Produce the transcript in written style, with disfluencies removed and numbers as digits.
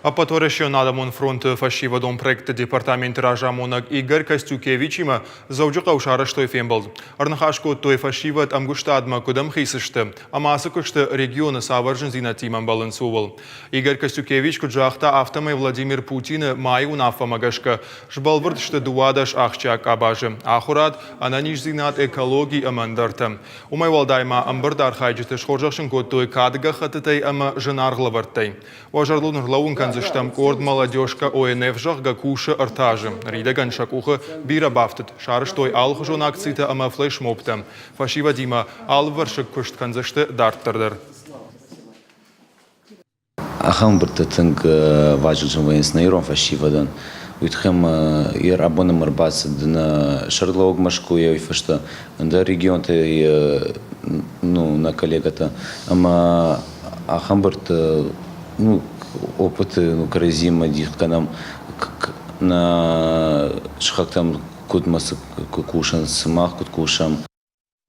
Ӕппӕтуӕрӕсеон адӕмон фронты фӕсивӕдон проектты департаменты разамонӕг Игорь Костюкевичимӕ Дзӕуджыхъӕуы сарӕзтой фембӕлд. Ӕрныхас кодтой фӕсивӕд ӕмгуыстадмӕ куыд ӕмхиц сты ӕмӕ ацы куысты регионы цавӕр зындзинӕдтимӕ ӕмбӕлынц, ууыл. Игорь Костюкевич куыд загъта, афтӕмӕй Владимир Путины майы уынаффӕмӕ гӕсгӕ сбӕлвырд сты 12 ахсджиаг къабазы – ахуырад, ӕнӕниздзинад, экологи ӕмӕ ӕндӕртӕ. Уымӕй уӕлдай ма ӕмбырды архайджыты схорзӕхджын кодтой кады гӕххӕттытӕй ӕмӕ зынаргъ лӕвӕрттӕй. Уӕ зӕрдыл нырлӕууын кӕндзыстӕм, къорд «Молодежка ОНФ», зӕгъгӕ, кусы ӕртӕ азы. Ныридӕгӕн сӕ къухы бирӕ бафтыд. Сарӕзтой алыхуызон акцитӕ ӕмӕ флешмобтӕ. Фӕсивӕдимӕ алывӕрсыг куыст кӕндзысты дарддӕр дӕр. Ахӕм ӕмбырдтӕ тынг вазыгджын вӕййынц нӕ ирон фӕсивӕдӕн. Уый тыххӕй ӕмӕ йӕ абон ӕм ӕрбацыд нӕ сӕргълӕууӕг Мӕскуыйӕ, уый фӕстӕ ӕндӕр регионтӕй ну, нӕ коллегӕтӕ. Ӕмӕ ахӕм ӕмбырдты ну, опыты ну, кӕрӕдзимӕ дих кӕнӕм, нӕ сыхӕгтӕм куыд ма цы кусынц, мах куыд кусӕм.